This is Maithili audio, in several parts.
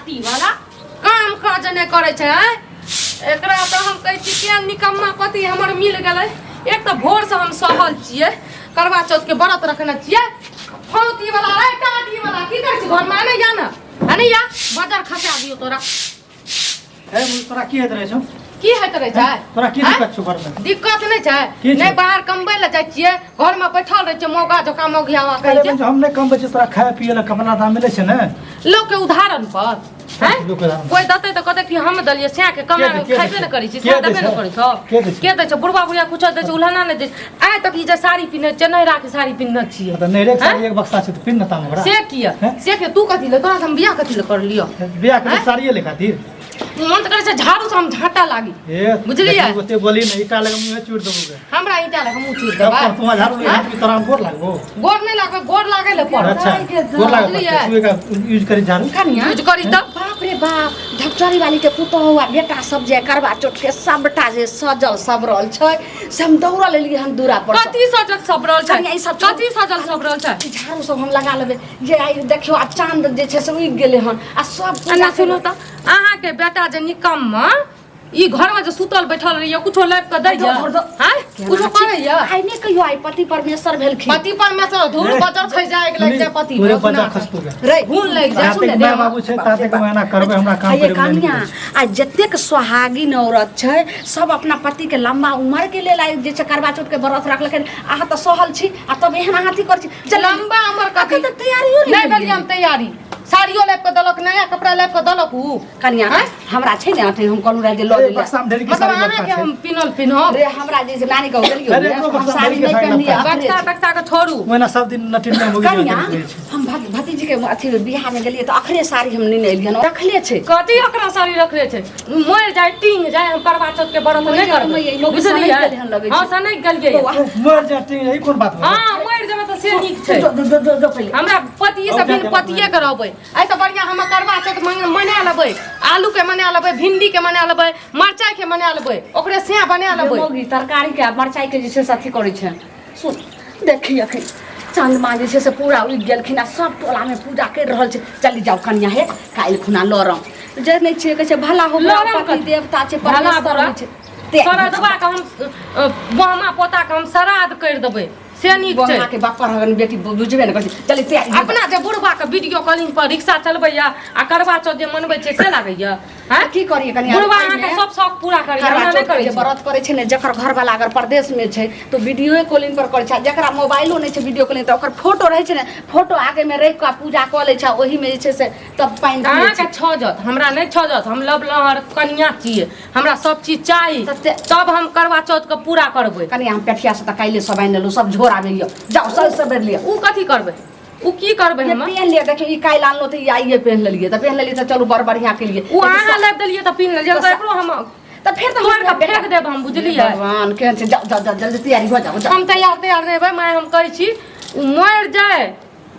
टाटी वाला काम काज नहि करै छै आँय? एकरा तऽ हम कहै छी केहन निकम्मा पति हमर मिल गेलै। एक तऽ भोरसँ हम सहल छियै, करवा चौथ के व्रत रखने छियै। फौती वाला रे टाटी वाला की करै छी घरमे? आने या ने, आने या, बजर खसा दियौ तोरा। हे तोरा की होइत रहै छौ? की होइत रहै छै? तोरा की दिक्कत छौ घरमे? दिक्कत नहि छै। की छै? नहि बाहर कमबै लए जाइ छियै, घरमे बैठल रहै छियै, मौगा जकाँ मौगियावा कहै अरे छै। बंजो, हम नहि कमबै छियै, तोरा खाय पियै लए कपड़ा दाम मिलै छै ने? लोकके उदाहरण पर हैं? लोकके उदाहरण पर। कोइ देतै तऽ कहतै कि हम देलियै सएह के कमा के दै- के दै खैबे छै? नहि करै छी के सएह दै देबे नहि छै? करै छौ। के दै छै? के दै छै? बुढ़बा बुढ़िया कुछो दै छै, उल्हना नहि दै छै। आइ तक ई जे साड़ी पिन्है छियै, नैहराके साड़ी पिन्हने छियै। तऽ नैहरे के साड़ी हैं? एक बक्सा छै तऽ पिन्ह ने ताम ओकरा। से किया? हैं? से किया? तू कथी ले, तोरा से हम बियाह कथी ले करलियौ? बियाह के हैं? साड़िए ले खातिर? मन तऽ करै छै झाड़ू से हम झाँटा लागी। ए बुझलियै? देखी, ओते बोली ने, ईटा लगे मुँहे चूर देबो गे। हमरा ईटा लगे मुँह चूर तब देबै? पर तू झाड़ू ले हैं? हाथ में, तोरा हम गोर लागबो? गोर नहि लागबै, गोर लागै ले पड़त। अच्छा, गोर लागै बुझलियै? पड़तै। तू एकरा यूज करी झाड़ू। कनिया यूज करी तऽ बाप रे बाप, ढकचरी वाली के पुतोहु आ बेटा सब जे करवा चौथ के सबटा जे सजल सबरल छै से हम दौड़ल एलियै हन दूरा पर सँ। कथी सजल सबरल छै? कनिया, ई सब छोड़। कथी सजल सबरल छै? ई झाड़ू सब हम लगा लेबै जे आइ देखियौ आब चाँद जे छै से उगि गेलै हन आ सब पूजा एना सुनू तऽ, अहाँके बेटा जे निकम्मा ई घरमे जे सुतल बैठल रहैया, कुछो लाबि कऽ दैया? धर, धर। आँय, कुछो करैया? आइ नहि कहियो, आइ पति परमेश्वर भेलखिन। पति परमेश्वर धूर ए, बजर खै जाय लागि जाय पति तोरे पर, बजर अपना। खसतौ गे। रे घून लागि जाय। तातेक माय बाबू छै तातेक हम एना करबै, हमरा काम हे करे मे नहि कनिया, निकलै छै। आ जतेक सोहागिन औरत छै सब अपना पति के लंबा उम्र के लेल आइ जे छै करवा चौथ के व्रत रखलखिन। अहाँ तऽ सहल छी आ तब एहन अहाँ अथी करै छी। चल, लंबा उम्र कथी? अखन तक तैयारियो नहि नहि भेलियै भेलियै। हम तैयारी। साड़ियो लाबि कऽ देलक, नया कपड़ा लाबि कऽ देलक उ? कनिया आँय? हमरा छै ने अथी, हम कहलहुँ रहै जे लऽ अरे, लिअ। बक्सा में ढेरी के मतलब साड़ी लपका अहाँके छै। हम पिन्हल पिन्हब? रे हमरा जे छै नानी गाँव गेलियौ अरे, ने, एकरो हम बक्सा में साड़ी ढेरी के नहि साड़ी पहिनलियै, लपका अखरे बक्सा छै। तक्सा के छोड़ू। ओहिना सब दिन नटिन में मुगी कनिया रहै छै। हम भतीजी के अथी बियाह में गेलियै तऽ अखरे साड़ी हम नेने एलियै हन, रखले छै। कथी ओकरा साड़ी रखले छै? मरि जाय टींग जाय, हम करवा चौथ के व्रत नहि मरि करबै। जाय, मरि बुझलियै? गेलै हन लगै छै। हँ, सनकि गेलियै। बौआ, मर जा टिंग, ई कोन बात भेलै? हँ, मरि जेबै तऽ से नीक छै। जो जो जो जो पहिले। हमरा पति से बिन पतिये के रहबै, एहिसँ बढ़िआँ हम करवा चौथ मना लेबै, आलूके मना लेबै, भिंडीके मना लेबै, मरचाइके मना लेबै, ओकरे सएह बना लेबै। मौगी तरकारी के आ मरचाई के जे छै से अथी करै छै। सुन देखी, अखन चन्द्रमा जे छै से पूरा उगि गेलखिन आ सब टोला में पूजा करि रहल छै। चली जाउ कनिया हे, काल्हि खुना लड़म जे नहि छियै, कहै छै भला हो लड़म पति कथी? देवता छै, भला परमेश्वर बुरा। होइ छै। ते- श्राद्धवा के हम बहमा पोता के हम श्राद्ध करि देबै से नीक छै। बहना के बाप पर बेटी बुझबे ने करै छै। चली तैयारी हो। अपना जे बुढ़बा के वीडियो कॉलिंग पर रिक्शा चलबैया आ करवा चौथ जे मनबै छै से लागैया? हैं? की करियै कनिया, बुढ़बा एहिमे अहाँके सब शौक पूरा करैया, करवा हमरा नहि चौथ के करै जे छै। व्रत करै छै ने, जकर घरवाला अगर परदेश में छै तऽ वीडियो कॉलिंग पर करै छै। आ जकरा मोबाइलो नहि छै वीडियो कॉलिंग, तऽ ओकर फोटो रहै छै ने, फोटो आगे में राखि कऽ पूजा कऽ लै छै आ ओहिमे जे छै से तब पानि पियै अहाँके छै। छजत, हमरा नहि छजत। हम लब लहर कनिया छियै, हमरा सब चीज चाही। तते- तब हम करवा चौथ के पूरा करबै। कनि हम पेठिया से तऽ काल्हि सब आनि लेलहुँ, सब झोरा में लिअ, जाउ सब सब लिअ। उ कथी करबै? उ की करबै हम? पेन लिअ, देखियौ ई काल्हि आनलहुँ तऽ ई आइए पेन लेलियै, तऽ पेन लेलियै तऽ चलू बड़ बढ़िआँ केलियै। उ अहाँ लाबि देलियै तऽ पीन लेलियै, तऽ एकरो हम तऽ फेर तऽ तोड़ि कऽ फेंक देब हम, बुझलियै? भगवान केहन छै। जाउ जाउ जाउ, जल्दी तैयारी भऽ जाउ, जाउ। हम तैयार तैयार नहि हेबै माय, हम कहै छी उ मरि जाय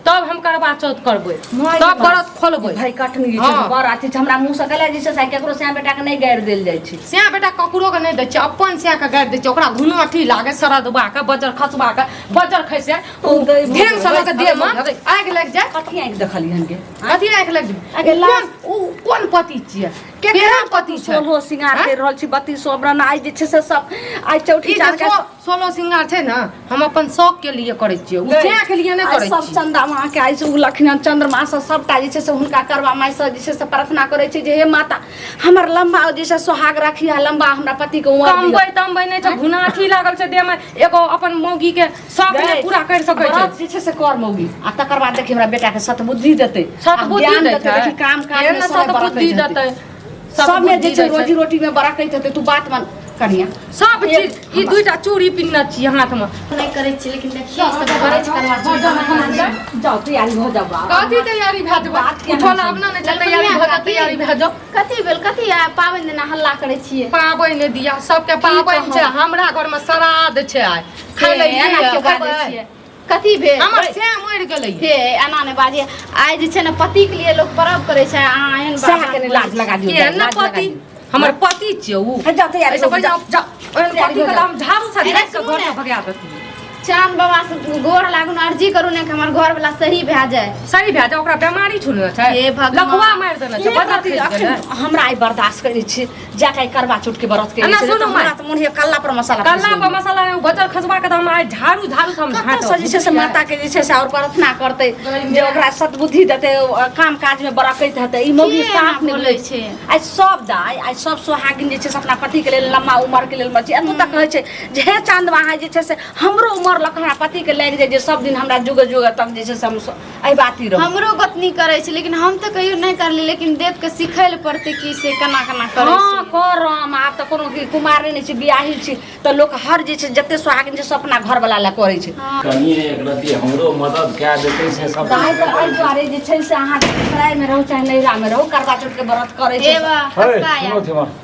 तब हम करवा चौथ करबै, तब व्रत खोलबै। भाई कटनी जे छै हँ। बड़ अथी छै, हमरा मुँह से कहले जे छै से केकरो सैया बेटा के नहि गारि देल जाइ छै। स्या बेटा ककरो के नहि दै छियै, अपन स्या के गारि दै छियै। ओकरा घुनाठी लागे सरदबा के, बजर खसबा के, बजर खसि ओ दै- ढेंग से लऽ के देह में अरे, आगि लागि जाय। कथी आँखि देखलियै हन गे? कथी आगि लागि जाय? आगे उ लाज- कोन उ कोन पति छियै? केकरा केहन पति छै? सोलहो सिंगार आँय? करि रहल छी, बत्तीसो व्रण आइ जे छै से सब आइ चौठी ई जे चाँद के सोलो सिंगार छै ने, हम अपन शौक के लिए करै छियै, ओ स्या के लिए नहि आइ करै सब छियै। चंदा माँ के आइ से उगलखिन हन चंद्रमा से सबटा जे छै से हुनका करवा माय से जे छै से प्रार्थना करै छै जे हे माता हमर लंबा जे छै सोहाग राखी आ लंबा हमरा पति के उमर दिअ। कमबै तमबै नहि छै, घुनाठी लागल छै देह में, एगो अपन मौगी के शौक नहि पूरा करि सकै छै। व्रत जे छै से कर मौगी आ तकर बाद देखी हमरा बेटा के सतबुद्धि देतै, आ सतबुद्धि ज्ञान दै देतै। छै। देखी काम काज केहन में ने समय सतबुद्धि बरकैत हेतै। देतै, सबमे जे सतबुद्धि छै दै छै। रोजी रोटी में बरकैत हेतै। तू बात मान कनिया। सब चीज ई दुईटा चूड़ी पिन्हने छी हाथ में। नहि करै छी, लेकिन देखियौ सब करै छै करवा चौथ। जाउ तैयारी भऽ जाउ बाबा। कथी तैयारी भए जेबै? बात केना कुछो छै? लाबना नहि छै, तैयारी भऽ जाउ, तैयारी भए जाउ। कथी भेल? कथी आइ पाबनि दिना हल्ला करै छियै? पाबनि दिया सबके पाबनि छै, हमरा घर में श्राद्ध छै आइ, खाय लए हे, एना लिअ, क्यों बाजै खेबै। छियै? कथी भेल? हमर सएह मरि गेलै। हे एना नहि बाजियै, आइ जे छै ने पतिके लिए लोक पर्व करै छै, अहाँ एहन बात सएह कनि लाज लगा दियौ, केहन ने लाज लगा पति दियौ। हमर पति छियै उ। हे, जाउ तैयारी एहिसँ हो जाउ, बढ़िआँ जाउ ओहन तैयारी पति हो के तऽ जाउ। हम झाड़ू से अरे झाड़ि कऽ सुनू घर से ने। भगा देतियै। चाँद बाबा से गोर लागू ने अर्जी करू ने कि हमर घर वाला सही भए जाए। सही भए जाए, ओकरा बेमारी छुलने छै, हे भगवान। लखुआ मारि देने छै, एक बजर रति खसि अखन गेलै। हमरा आइ बर्दाश्त करै छी जाके आइ करवा चौथ के व्रत के एना छै, सुनू तऽ हमरा माय। तऽ मोन होइए कल्ला पर मसाला कल्ला पीस पर लेब। मसाला नहि, बजर खसबा के तऽ हम आइ झाड़ू झाड़ू से हम कतऽ झाँटब। से जे छै से माता के जे छै से और प्रार्थना करतै जे ओकरा सद्बुद्धि देतै, काम काज में बरकत हेतै। ई मौगी के एना साफ नहि बोलै बोलै छै? आइ सब दाइ, आइ सब सोहागिन जे छै से अपना पति के लेल लम्बा उमर के लेल मर छै। एतौ तक कहै छै जे हे चाँद अहाँ जे छै से हमरो उमर लग हमरा पति के लागि जाय जे सब दिन हमरा जुग जुग तक जे छै से हम एहि बाती रहू। हमरो गोतनी करै छै, लेकिन हम तऽ कहियो नहि करली, लेकिन देख के सिखै लए पड़तै कि से केना केना करै हँ छै। करम, आब तऽ कोनो कि कुमारे नहि छी, बियाही छी, तऽ लोक हर जे छै जते सोहागिन छै सब अपना घरवला लए करै छै। कनि एक रति हमरो मदद कए देतै से सब। दाइ तऽ एहि दुआरे जे छै से अहाँ सरायमे रहू चाहे नैहरामे रहू, करवा चौथ के व्रत करै छै। हे बा, हे, कक्का सुनो आयल। थी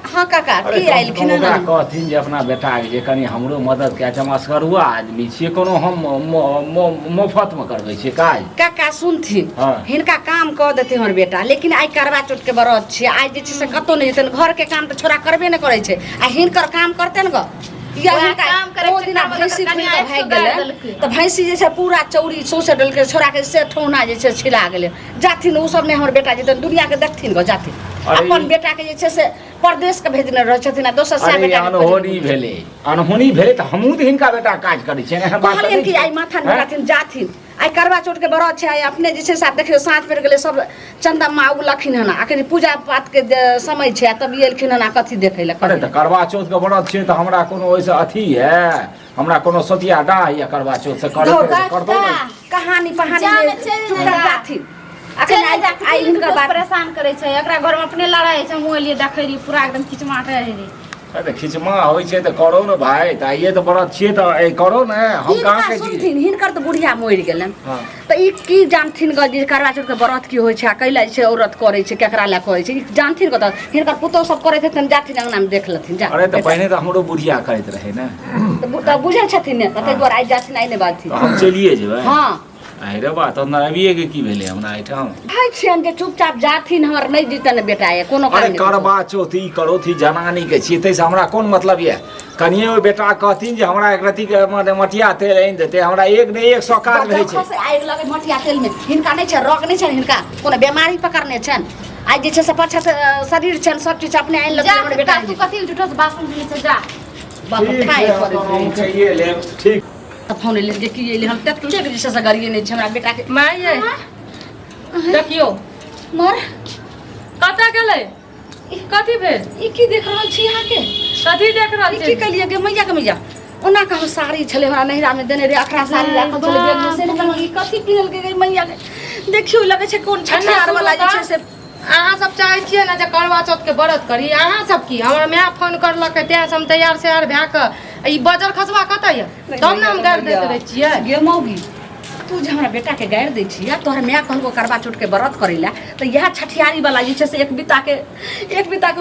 हँ काका, अरे की कम से कम आयलखिन ओकरा हन? कहथिन जे अपना बेटाके जे कनि हमरो मदद कए हम असगरुआ आदमी छियै, कोनो हम मोफतमे करबै छियै काज? काका सुनथिन, हँ। हिनका काम कऽ देतै हमर बेटा, लेकिन आइ करवा चौथ के व्रत छियै, आइ जे छै से कतहु नहि जेतनि। घरके काम तऽ छोड़ा करबे नहि करै छै, आ हिनकर काम करतनि गऽ? या वएह हिनका काम करैके ओ दिना चक्करमे भैंसी कनि खुलि कऽ आँखि भागि सुधारि गेलै देलकै। तऽ भैंसी जे छै पूरा चौरी सौंसे डलकै, छोड़ाके से ठौना जे छै छिला गेलै। जाथिन ओ सब नहि हमर बेटा जेतनि, दुनियाके देखथिन गऽ जाथिन। अरे अपन बेटाके जे छै से परदेशके भेजने रहै छथिन आ दोसर सए अरे बेटाके अनहोनी भेलै, अनहोनी भेलै तऽ हमहूँ तऽ हिनका बेटा काज करै छियै, एहन बात तऽ कहलियनि नहि कि छै। आइ माथा हैं? नोराथिन जाथिन, आइ करवा चौथ के व्रत छै, आइ अपने जे छै से आब देखियौ साँझ पड़ि गेलै, सब चंदा माँ उगलखिन हन, अखन पूजा पाठ के समय छै, आ तब ई एलखिन हन आ कथी देखै लए? अरे तऽ करवा चौथ के व्रत छै तऽ हमरा कोनो ओहिसँ अथी है? हमरा कोनो सोतिया डाह यऽ करवा चौथ से करतौ करतौ ने? कहानी पहानी जामे जे चलि चुपचाप जा। जाथिन अखन चलि आइ जा, आइ हिनकर बात परेशान करै छै, एकरा घरमे अपने लड़ाइ होइ छै। हमहूँ एलियै देखै रहियै, पूरा एकदम खिचमाटे रहै रही। अरे खिचमा होइ छै तऽ करो ने भाय, तऽ आइए तऽ व्रत छियै तऽ करो ने, हम हिनका कहाँ कहै छी। सुनथिन, हिनकर तऽ बुढ़िया मरि गेलनि। हँ। तऽ ई की जानथिन ग जे करवा चौथ के व्रत की होइ छै आ कैला जे छै औरत करै छै, केकरा लए करै छै, ई जानथिन ग? तऽ हिनकर पुतोहु सब करैत हेतनि, जाथिन अंगना मे देख लेथिन जा। अरे तऽ पहिने तऽ हमरो बुढ़िया करैत रहै ने। तऽ बुझै छथिन ने, तऽ ताहि दुआरे आइ जाथिन, आइ नहि बाजथिन। तऽ हम चलिए जेबै? हँ। अरे बा, तहन अबिए के की भेलै हमरा एहिठाम? कहै छियनि जे चुपचाप जाथिन, हमर नहि जीतनि बेटा ये कोनो काम अरे नहि। करबा चौथ ई करोथ ई जनानी के छियै, ताहिसँ हमरा कोन मतलब यऽ? कनिए ओहि बेटा कहथिन जे हमरा एक रत्ती के माने मटिया तेल आनि देतै, हमरा एक ने एक सए काज रहै छै। से आगि लगै मटिया तेल में हिनका नहि छै, रोग नहि छनि हिनका, कोनो बेमारी पकड़ने छनि? आइ जे छै से पछत शरीर छनि, सब चीज अपने आनि जा लेथिन हमर बेटा। तू कथी झूठो से बासन धुलै छै, जा। बाप ठीक खाए छै, करै हम छै। कहिए लेब, ठीक। तऽ फोन एलै जे की एलै, हम ततेक जे छै से गरिए नहि छै हमरा बेटाके। माय यै, देखियौ। मर। कतऽ गेलै? कथी भेल? ई की देख रहल छी अहाँके? कथी देख रहल ई छी? की कहलियै गे मैया, के मैया, ओना के हम साड़ी छलै हमरा नैहरामे देने रहै, अखरा साड़ी राखल छलै बैगमे, से नहि कहलहुँ, ई कथी किनलकै गे मैया के? देखियौ, लगै छै कोन छठिहार वाला जे छै से। अहाँ सब चाहै छियै ने जे करवा चौथ के व्रत करी अहाँ सब? की हमर माय फोन करलकै तें से हम तैयार सैयार भए कऽ, ई बजर खसबा कतऽ यऽ, तब ने हम गारि दैत रहै छियै। गे मौगी, तू जे हमरा बेटाके गारि दै छी आ तोहर माय कहलको करवा चौथ के व्रत करै लए, तऽ इएह छठियारी वाला जे छै से एक बीताके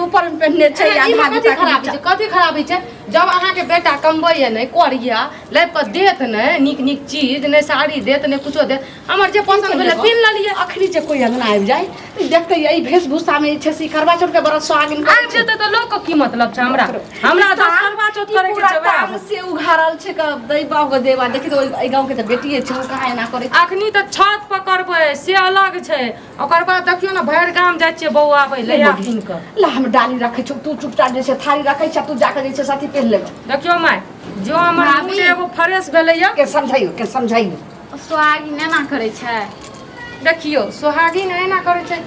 ऊपर मे पहिनने छै एहिमे आधा कथी बीताके खराबी नीचा। छै? कथी खराबी छै? जब अहाँके बेटा कमबैए नहि, करिया लाबि कऽ देत नहि नीक नीक चीज, नहि साड़ी देत नहि कुछो देत, हमर जे पसन्द भेलै पिन्ह लेलियै। अखनी जे कोइ अंगना आबि जाय तऽ देखते एहि वेशभूषामे जे छै से ई करवा चौथ के व्रत सोहागिन करै आबि छै। जेतै तऽ लोकके की मतलब छै? हमरा हमरा दस करवा चौथ ई करैके पूरा छै वएह। टांग से उघारल छै क दै बाप के देवा, देखी तऽ एहि गाँव के तऽ बेटिए छै, ओ कहाँ एना करै छै? अखनी तऽ छत पर करबै से अलग छै, ओकर बाद देखियौ ने भरि गाम जाइ छियै बौआबै लए नहि कीन कऽ। ला हम डाली रखै छौ, तू चुपचाप जे छै थारी रखै छ, तू जाके जे छै से अथी पहिन लेबै। देखियौ माय, जो हमर भाभी। मूड एगो फ्रेश भेलैया। के समझाइयो, के समझाइयो। सोहागिन एना करै छै? देखियौ, सोहागिन एना करै छै?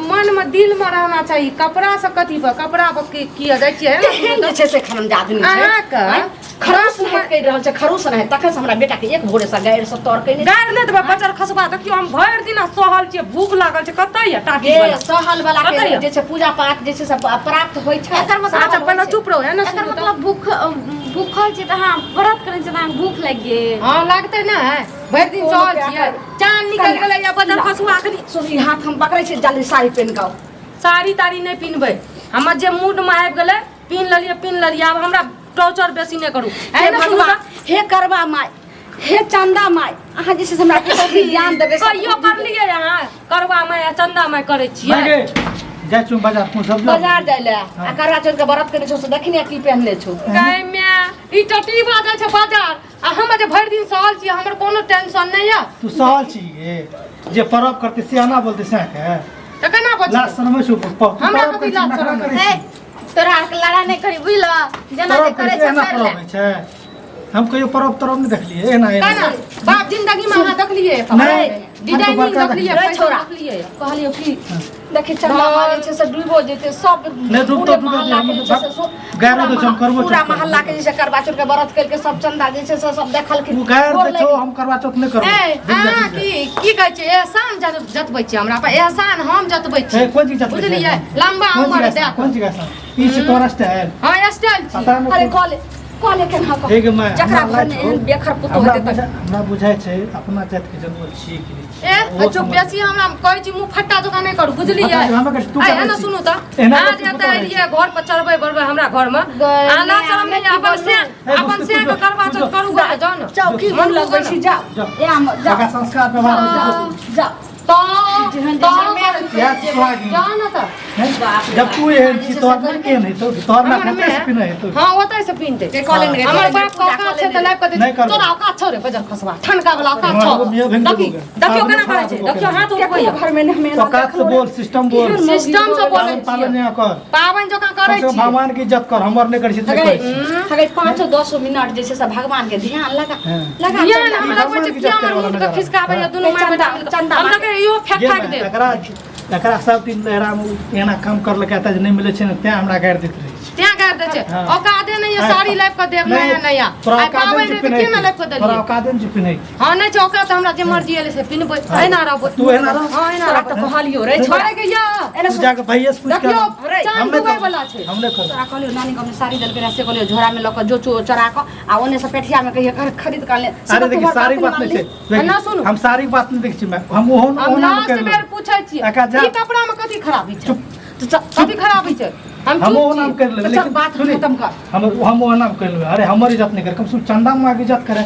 मनमे दिलमे रहना चाही, कपड़ा से कथी पर कपड़ा पर की किया जाइ छियै? केहन जे छै से खरमजादनी छै। अहाँके आँय? खरोस नहि कहि रहल छै, खरोस नहि, तखन से हमरा बेटा के एक भोरे से गारि से तर कइने। गारि नहि देबै बचल खसबा। देखियौ, हम भरि दिना सहल छियै, भूख लागल छै, कतऽ यऽ टाटी गे वाला? सहल वाला के कतऽ यऽ? जे छै पूजा पाठ जे छै से प्राप्त होइ छै। एकर मतलब अच्छा, पहिले चुप रहू है ने। एकर सुनू तऽ। मतलब भूख भूखल छै तऽ अहाँ व्रत करै छै तऽ अहाँके भूख लागि गेल? हँ, लागतै ने, भरि दिन कोनो सहल क्या छियै। कर- चाँद निकलि गेलै या बदल खसुआ अखनी। सुन, ई हाथ हम पकड़ै छी, जल्दी साड़ी पहिन कऽ आउ। साड़ी ताड़ी नहि पिन्हबै, हमर जे मूडमे आबि गेलै पिन्ह लेलियै, पिन्ह लेलियै, आब हमरा टॉर्चर बेसी नहि करू। हे है ने, सुनू भगवान, तऽ। हे करवा माय, हे चंदा माय, अहाँ जे छै से हमरा पुतोहु के ज्ञान देबै। कहियो करलियै अहाँ करवा माय आ चंदा माय करै छियै? माय गे, जाइ छी बाजार कोन सब बाजार जाइ ले आ करवा चौथ के व्रत केने छौ से देखनी की पहनले छौ। गाय में ई टटीबा जाइ छै बाजार आ हम जे भरि दिन सहल छी, हमर कोनो टेंशन नहीं है। तू सहल छी गे, जे परब करते से आना बोलते से के तऽ केना लाज बचतै? शरम छौ हमरा कथी लाज शरम? हे, तोरा आरके लड़ाइ नहि करी, बुझल? जेना जे परब करै करै छै एना कर परब ले। होइ छै? हम कहियो परब तरब नहि देखलियै एना एना। केना बाप जिंदगी में अहाँ देखलियै? नहि, डिजाइनिंग हम तऽ बड़का देखलियै, रे पैसा छोरा। देखलियै। कहलियो कि देखी चंदा माँ जे छै से डूबो जेतै सब। नहि डूबतो, पूरे डूबे मोहल्ला के दे, जे छै से गायरो दै छै, हम करबो पूरा चौथ। मोहल्ला के जे छै करवा चौथ के व्रत केलकै, सब चंदा जे छै से सब देखलखिन। ओ गायर गोर दै छौ, लागि- हम करवा चौथ नहि करबो। ए, डूबि जा, अहाँ डूबि जा। की की कहै छियै? एहसान जतबै छियै हमरा पर, एहसान हम जतबै छी। ए, कोन चीज जतबै छियै? बुझलियै? लम्बा कोन उम्र चीज दए ऐसा? कोन चीज ऐसा? ई छै तोरा स्टाइल? हँ, स्टाइल छी। पता नहि। अरे कॉले कॉले केना कह हे गे माय, जकरा हमरा घर में लाज एहन छौ। बेखर पुतोह हमरा हेतै हमरा बुझाइ छै अपना जाति के जनमल छियै कि नहि छियै। ए ओहो चुप समझ- बेसी हमरा कहै छी मुँह फट्टा जकाँ नहि करू, बुझलियै? फट्टा जकाँ हमरा कहै छी, तू आइ करै एना छी। सुनू तऽ एना अहाँ करै जे छी, एतऽ तू करै एलियै घर पर चढ़बै बढ़बै हमरा घर में, गए, आना शरम नहि हमे की अपन से ए, अपन से तू के जो, करवा तू चौथ जो। करू गए जाउ ने। जाउ की मन मन लगबै छी, जाउ। जाउ। ए हम जाउ। ओकरा संस्कार व्यवहार नहि जाउ। तऽ जेहन तऽ जेहन इएह सुहागिन। जाउ ने तऽ। हैं? जब तू एहन छी तोहर में केहन हेतौ? तोहर में हमर कते से पीने हेतौ? हँ, ओतै से पीनतै। के कॉलेज में हमर बाप के औकात छै तऽ लाबि कऽ दै नहि छै। करबै। तोरा औकात छौ रे बजर खसबा ठनका वाला औकात हमरा छौ? एगो मियाँ भेंट देखी देबो गे। देखियौ केना करै छै, देखियौ हाथ उठबैया। घर में नहीं हम औकात से बोल, सिस्टम बोल। केहन मौगी सिस्टम से हो बोलै पालन पालन छियै। यहाँ कर। पाबनि जकाँ कम करै से कम छियै। भगवान के इज्जत कर, हमर नहि करै छी तऽ हगै करै छी। हगै 5-10 मिनट जे छै से भगवान के ध्यान लगा हाँ। लगा ध्यान चंदा। हम लगबै छै भगवान के किया हमर जप मुँह के करे खिसकाबैया दुनू माय चंदा- बेटा मिल कऽ। चंदा हम माय। तऽ कहियै, इहो फेक ये फाकि मैं, देब। एकरा एकरा सब दिन लहरा में एना काम करलकै एतऽ जे नहि मिलै छै ने तें हमरा गारि दैत रहै छै। तें गारि दै छै। हाँ। औकादे नहि यऽ साड़ी लाबि कऽ देब नहि, नया नया। तोरा आइ औकादे पाबनि नहि रहै तऽ पिन्है केना छै। लाबि कऽ तोरा देलियै? औकादे नहि पिन्है छै। हँ, नहि छै औकात तऽ हमरा जे मर्जी एलै से पिन्हबै, एना रहबै। तू एना रह। हँ, एना तोरा रहबै। तऽ कहलियो रे छोरा। घरे के यऽ एना तू सुन, जाके भैये से पूछ के देखियौ रे, चाँद हम नहि डूबै करबै। वाला छै। हम नहि करबै। तोरा कहलियो नानी गाँव में साड़ी देलकै रहै से कहलियो झोरा में लऽ कऽ जो चोरा कऽ आ ओने से पेठिया में कहियो घर खरीद कऽ आनले से अरे तऽ देखी तोहर सारी बात बात नहि मानली। छै। देखी, ना सुनू। हम सारी बात नहि देखै छी मैं, हम ओहो हम ओहो नाम लास्ट कर बेर पूछै छियै, एका जा। ई कपड़ा में कथी खराबी छै? चुप। तऽ चल, कथी खराबी छै? हम हम चुप ओहो नाम छी। कर लेबै तऽ चल, लेकिन बात सुनी, खतम कर। हम ओहो नाम कर लेबै। अरे हमर इज्जत नहि कर, कम से कम चंदा माँ के इज्जत करे।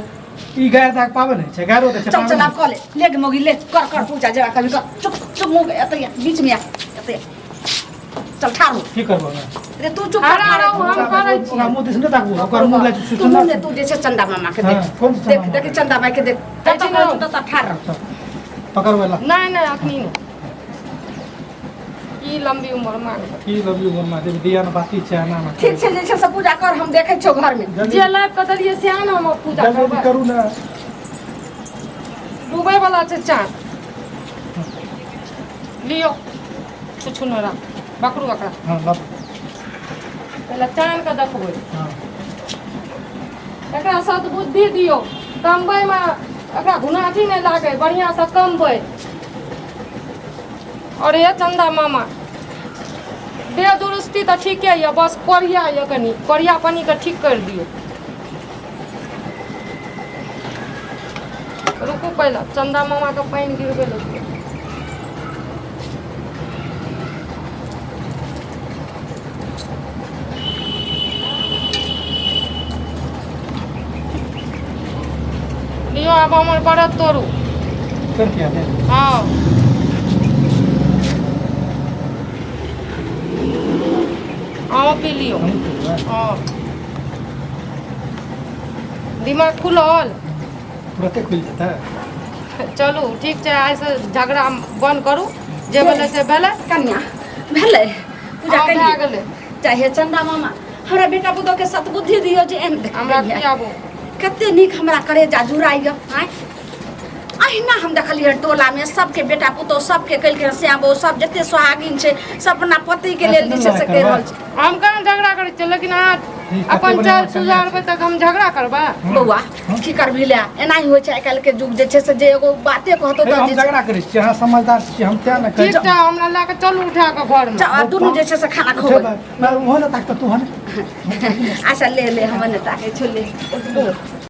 ई गाय दाग पाबे नहि छै, गायरो दै छै चल पाबे चल नहि आब कऽ ले ले गे मौगी ले कर कर पूजा जरा कभी कर। चुप चुप मुँह एतऽ आ, बीच में आ, एतऽ आ। चल ठाढ़ हो। छै। की करबो हम? रे तू चुप कर अरे ठाढ़ हो। हम करै ओकरा छियै। मुँह दिस नहि ताकबो, ओकर मुँह लागि तू सुचना। मुँह ने तू जे छै चंदा मामा के देख। हाँ, कोन चंदा देख मामा? देख चंदा माई के देख। ऐ तत छी ने। तत ठाढ़ रह। पकड़बै ला। नहि नहि, अखनी नहि, ई लंबी उम्र मांग। की लबी उमर मा देवी दिया ने बाती छै एना ना। ठीक छै जे छै से पूजा कर, हम देखै छियौ घर में। जल्दी जे लाबि कऽ देलियै सएह ने हम पूजा जल्दी करबै। करू ने। डूबै वाला छै चाँद। लियो छुछु नोरा बकरू बकरा। हाँ लब। पहिले चाँद के देखबै। हाँ। एकरा सद्बुद्धि दियौ, कमबैमे एकरा घुनाची नहि लागै, बढ़िआँसँ कमबै। और ये चंदा मामा देह दुरुस्ती तऽ ठीके यऽ, बस कोरिया यऽ, कनि कोरिया पनीके ठीक करि दियौ। रुकू, पहिले चंदा मामाके पानि गिरबै लए दियौ। लियौ, आब हमर व्रत तोड़ू। कर किया ने? हँ, अहूँ पी लियौ। हम करबै। हँ, दिमाग खुलल? तुरते खुलि जेतै। चलू ठीक छै, आइसँ झगड़ा बन्द करू, जे भेलै से भेलै। कन्या भेलै पूजा? हँ, भए कैलियै? गेलै। चाहे चंदा मामा हमरा बेटा पुतोह के सतबुद्धि दियौ जे एहन देख हमरा कन्या, खियाबू। कते नीक हमरा करेजा जुड़ाइए। आँय, अहिना हम देखलियै टोलामे सबके बेटा पुतोह सबके केलकै हँ, श्यामो सब जते सोहागिन छै सब अपना पतिके लेल जे छै से कहि रहल छै। हम कहाँ झगड़ा करै छियै, लेकिन अहाँ कते अपन बढ़िआँ चालि कन्या छै। सुधारबै तऽ हम झगड़ा करबै? बौआ की करबही ले, एनाही होइ छै आइ काल्हिके युग जे छै से जे एगो बाते कहतौ हे, तऽ हम जे छै- झगड़ा करै छियै? अहाँ समझदार छियै, हम तें ने कहै ठीक छै, हमरा लए कऽ चलू उठा कऽ घरमे। चल, आ दुनू जे छै से खाना खोबै। उठेबै। मैं ओहो ने ताकतौ, तू हने। अच्छा ले ले, हमर नेता के छो ले।